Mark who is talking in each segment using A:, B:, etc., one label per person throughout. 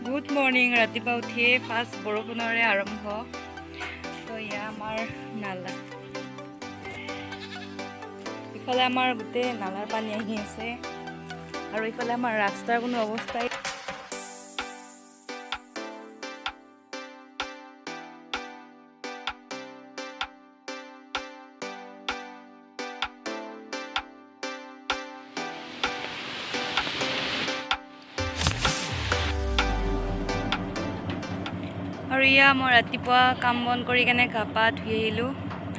A: Good morning. ৰাতিপুৱা উঠিয়ে first বৰষুণৰে আৰম্ভ। তো এয়া আমাৰ নালা, ইফালে আমাৰ গোটেই নালাৰ পানী আহি আছে আৰু ইফালে আমাৰ ৰাস্তাৰ কোনো অৱস্থাই। আৰু এয়া মই ৰাতিপুৱা কাম বন কৰি কেনে গা পা ধুই আহিলোঁ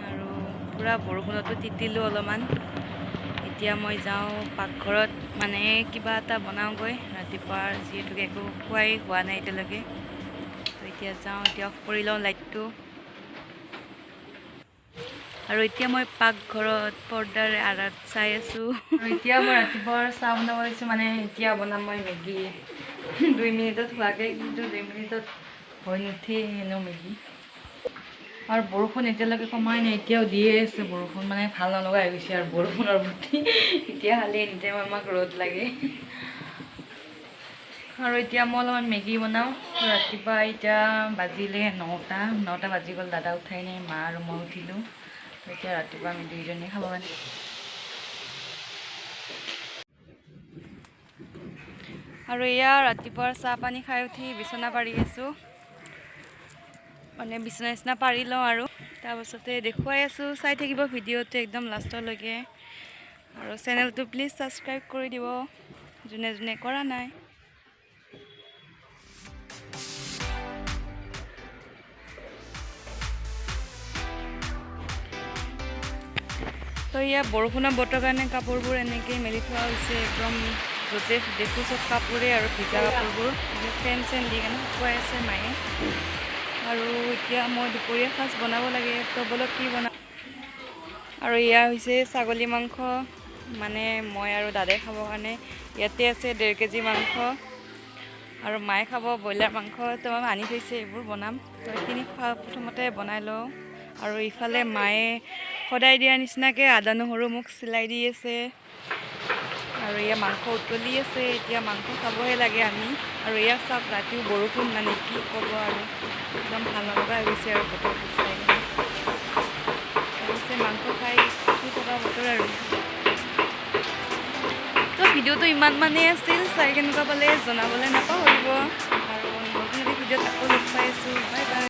A: আৰু পূৰা বৰষুণতো তিতিলোঁ অলপমান। এতিয়া মই যাওঁ পাকঘৰত, মানে কিবা এটা বনাওঁগৈ ৰাতিপুৱা, যিহেতুকে একো খোৱাই হোৱা নাই এতিয়ালৈকে। তো এতিয়া যাওঁ, এতিয়া অফ কৰি লওঁ লাইটটো। আৰু এতিয়া মই পাকঘৰত পৰ্দাৰ আঁৰত চাই আছোঁ। আৰু এতিয়া মই ৰাতিপুৱাৰ চাহ বনাব লৈছোঁ, মানে এতিয়া বনাম মই মেগী 2 মিনিটত হোৱাকৈ, কিন্তু 2 মিনিটত হৈ নুঠেই এনেও মেগী। আৰু বৰষুণ এতিয়ালৈকে কমাই নাই, এতিয়াও দিয়ে আছে বৰষুণ, মানে ভাল নলগা হৈ গৈছে আৰু বৰষুণৰ প্ৰতি। এতিয়া খালি এনি টাইম আমাক ৰ'দ লাগে। আৰু এতিয়া মই অলপমান মেগী বনাওঁ। ৰাতিপুৱা এতিয়া বাজিলে 9টা বাজি গ'ল, দাদা উঠাই নাই, মা আৰু মই উঠিলোঁ। এতিয়া ৰাতিপুৱা আমি দুইজনীয়ে খাব মানে। আৰু এয়া ৰাতিপুৱাৰ চাহ পানী খাই উঠি বিচনা পাৰি আছোঁ, মানে বিচনা নিচিনা পাৰি লওঁ আৰু তাৰপাছতে দেখুৱাই আছোঁ। চাই থাকিব ভিডিঅ'টো একদম লাষ্টলৈকে আৰু চেনেলটো প্লিজ ছাবস্ক্ৰাইব কৰি দিব যোনে যোনে কৰা নাই। তো ইয়াৰ বৰষুণৰ বতৰ কাৰণে কাপোৰবোৰ এনেকেই মেলি থোৱা হৈছে, একদম য'তে দেখোঁ চব কাপোৰে আৰু ভিজা কাপোৰবোৰ ফেন চেন দি কেনে শুকুৱাই আছে মায়ে। আৰু এতিয়া মই দুপৰীয়া সাজ বনাব লাগে, তো বলক কি বনাম। আৰু এয়া হৈছে ছাগলী মাংস, মানে মই আৰু দাদাই খাবৰ কাৰণে। ইয়াতে আছে 1.5 কেজি মাংস আৰু মায়ে খাব ব্ৰইলাৰ মাংস, তো আনি থৈছে, এইবোৰ বনাম। তো এইখিনি প্ৰথমতে বনাই লওঁ। আৰু ইফালে মায়ে সদায় দিয়াৰ নিচিনাকৈ আদা নহৰু মোক চিলাই দি আছে। আৰু এয়া মাংস উতলি আছে, এতিয়া মাংস খাবহে লাগে আমি। আৰু এয়া চাওক ৰাতিও বৰষুণ, মানে কি ক'ব আৰু একদম ভাল নলগা হৈ গৈছে আৰু বতৰটো চাই কিনে। মাংস খাই শুই থকা বতৰ আৰু। তো ভিডিঅ'টো ইমান মানেই আছিল, চাই কেনেকুৱা পালে জনাবলৈ নাপাহৰিব। আৰু নতুন এটি ভিডিঅ'ত আকৌ লগ পাই আছোঁ। Bye bye.